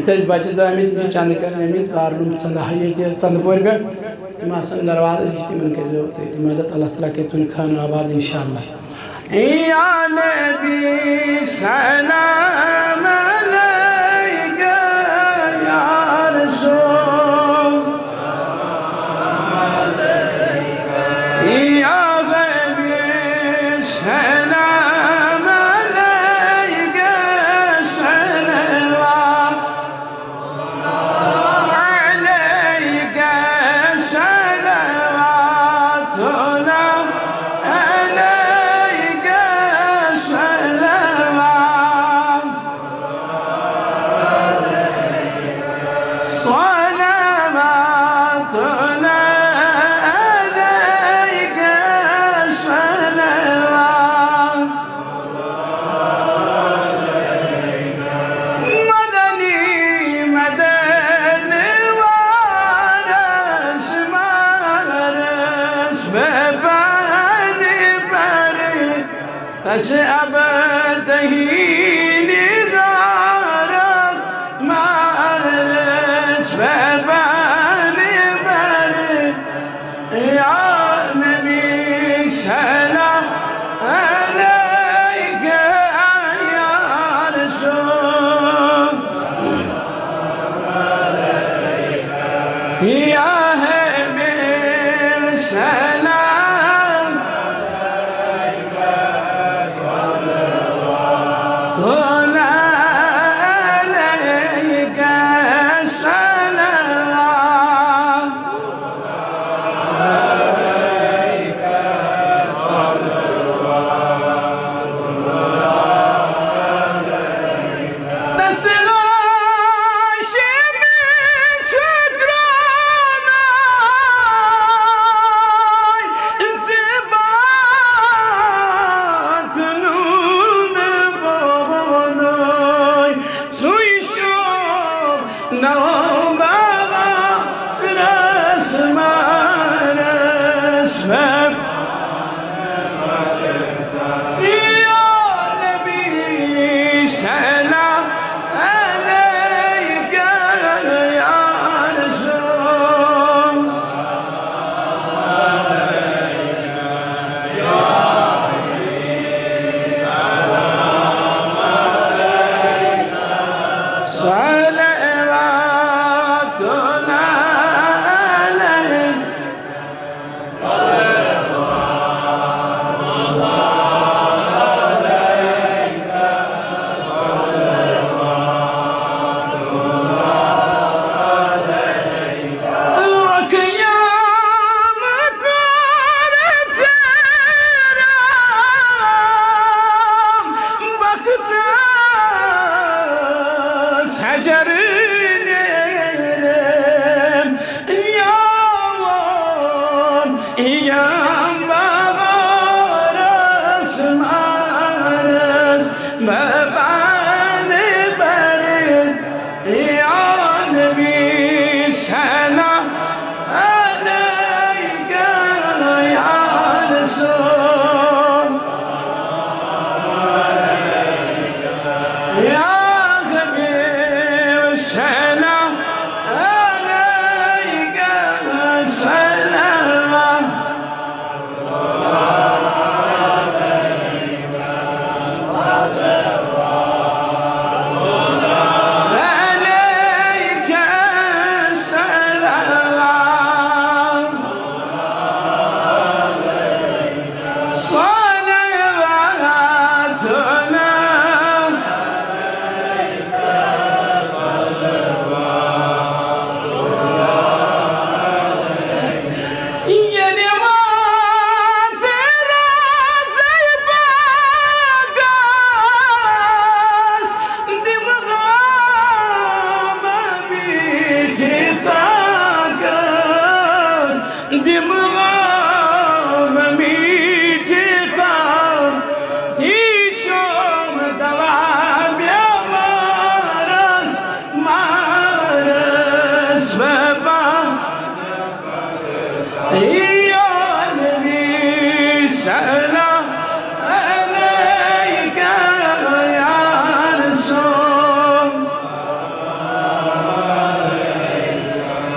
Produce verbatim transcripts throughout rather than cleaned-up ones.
تہٕ أسۍ بَچہٕ زامٕتۍ، تِم چھِ چَندٕ کَرنہِ آمٕتۍ، کارنُم ژَندٕ ہا ییٚتہِ ژَندٕ پورِ پٮ۪ٹھ۔ تِم آسَن دروازٕ ہِش، تِمَن کٔرۍزیو تُہۍ تہِ مَدَد۔ اللہ تعالیٰ کَرِ تُہُنٛد خانہٕ آباد، اِنشاء اللہ۔ یا نبی سلام علیک، یا رسول، یا حبیب سلام علیک، صلوات علیک، صلواتنا علیک، صلوات، صلواتنا علیک، صلوات۔ مدنی مدن وارس مارس ببانی بری، تس اب تهینی دارس مارس ببانی بری۔ یا نبی سلام علیک، یا رسول، یا حبیب سلام، علیک سلام۔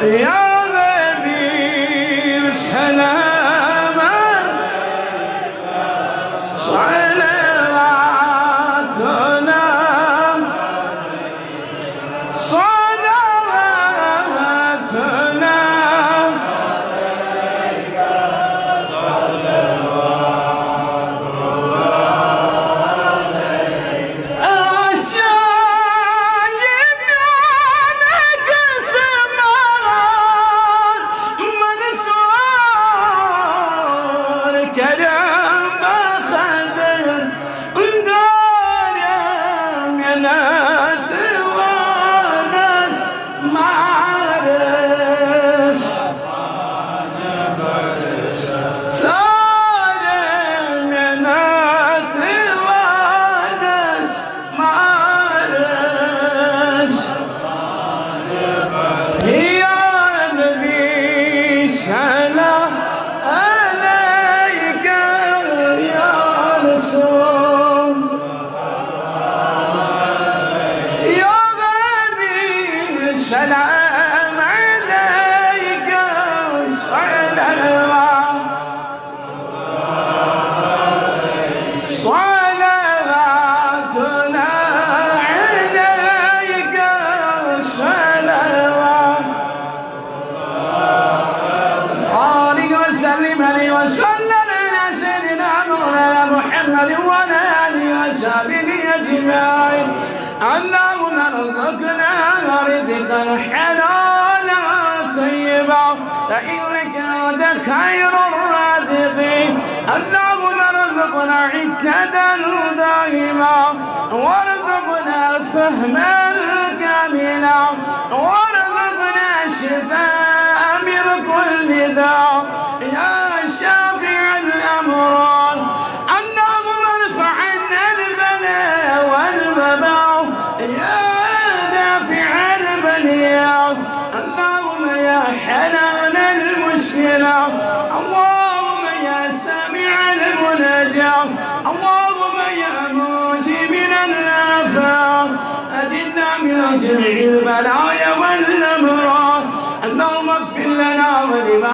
يا غبيب سلام صلواتنا، صلواتنا. معلش. يا نبي سلام عليك، يا رسول. يا غالي سلام عليك، صلوات صلواتنا عليك، صلوات. بارك وسلم عليه وسلم على سيدنا مولانا محمد وعلى آله وصحبه أجمعين. اللهم ارزقنا رزقا حلالا طيبا، فإنك أنت خير الرازقين. اللهم ارزقنا عزة دائمة، وارزقنا فهما كاملا، وارزقنا شفاء من كل داء. يا شافي الأمراض، اللهم ارفع عنا البلاء والوباء، يا دافع البليات، اللهم يا حلال المشكلة، اللهم يا سامع المناجاة، اللهم يا موجب الآفات، أجرنا من جميع البلايا والأمراض، اللهم اغفر لنا ولوالدينا